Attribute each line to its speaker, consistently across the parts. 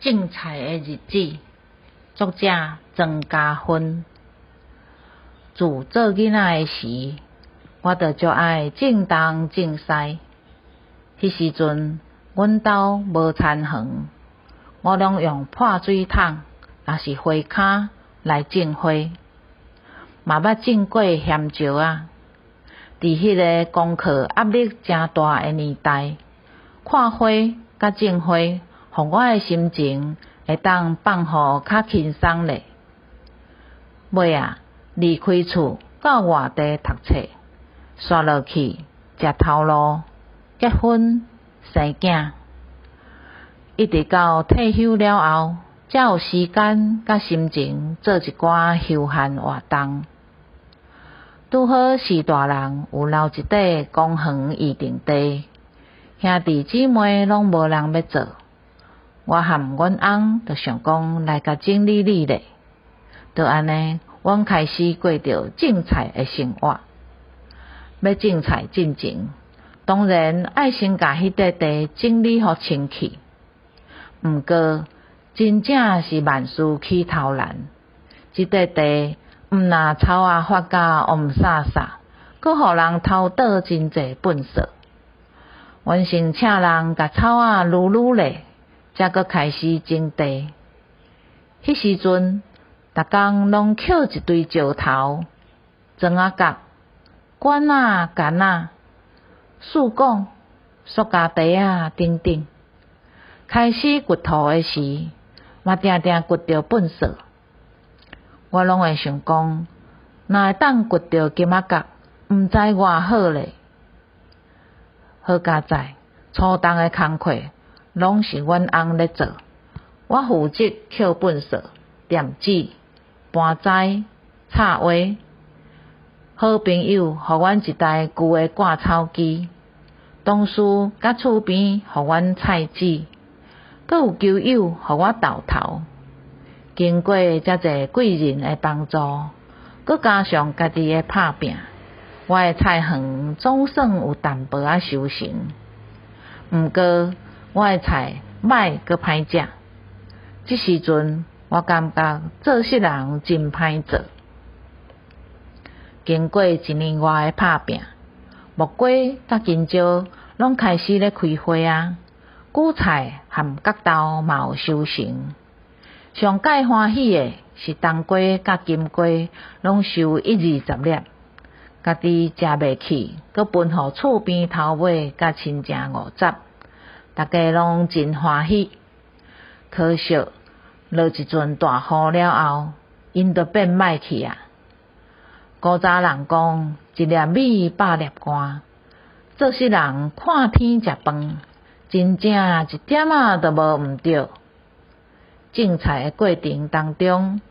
Speaker 1: 種菜的日子，作者莊家芬。自做囡仔的時，我就足愛種東種西。彼時陣，阮兜無田園，我攏用破水桶，抑是花跤來種花。嘛捌種過鹹椒仔。佇彼个功課壓力誠大的年代，看花佮種花，予我的心情會當放予較輕鬆咧。尾仔，離開厝到外地讀冊，煞落去食頭路、結婚、生囝，一直到退休了後，才有時間佮心情做一寡休閒活動。拄好序大人有留一塊公園預定地，兄弟姊妹攏無人欲做，我和阮翁就想講來共整理理咧，就按呢，阮開始過著種菜的生活。欲種菜進前，當然愛先共彼塊地整理予清氣。毋過，真正是萬事起頭難，這塊地毋若草仔發甲烏颯颯，閣予人偷倒真濟糞埽。阮先請人共草仔擼擼咧，才閣開始整地。彼時陣，逐工攏抾一堆石頭、磚仔角、管仔、桿仔、試管、塑膠袋仔等等。開始掘土的時，嘛定定掘著糞埽。我攏會想講，若會當掘著金仔角，毋知偌好咧。好佳哉，粗重的工課攏是阮翁咧做，我負責抾糞埽、墊紙、搬栽、插花。好朋友予阮一台舊的割草機，同事佮厝邊予阮菜籽，閣有球友予我豆頭。經過遮濟貴人的幫助，閣加上家己的拍拚，我的菜園總算有淡薄仔收成。毋過，我的菜歹閣歹食。這時陣，我感覺做穡人真歹做。經過一年外的拍拚，木瓜佮香蕉攏開始咧開花啊，韭菜和角豆嘛有收成。上蓋歡喜的是冬瓜佮金瓜攏收一二十粒，家己食袂去，閣分予厝邊頭尾佮親情五十，大家攏真歡喜。可惜落一陣大雨了後，𪜶就變歹去啊。古早人講，一粒米百粒汗，做穡人看天食飯，真正一點仔都無毋對。種菜的過程當中，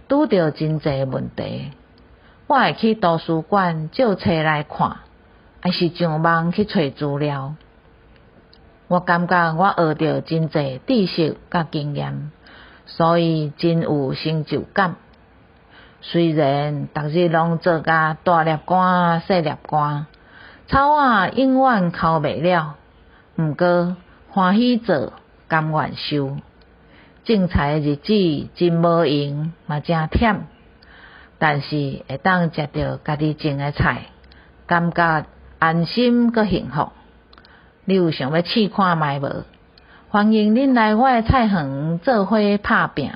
Speaker 1: 拄著真濟問題，我會去圖書館借冊來看，抑是上網去揣資料。我感覺我學著真濟知識佮經驗，所以真有成就感。雖然逐日攏做甲大粒汗、細粒汗，草仔永遠摳袂了，毋過歡喜做，甘願受。種菜的日子真無閒，嘛誠忝，但是會當食著家己種的菜，感覺安心閣幸福。你有想欲試看覓無？歡迎恁來我的菜園做伙拍拚。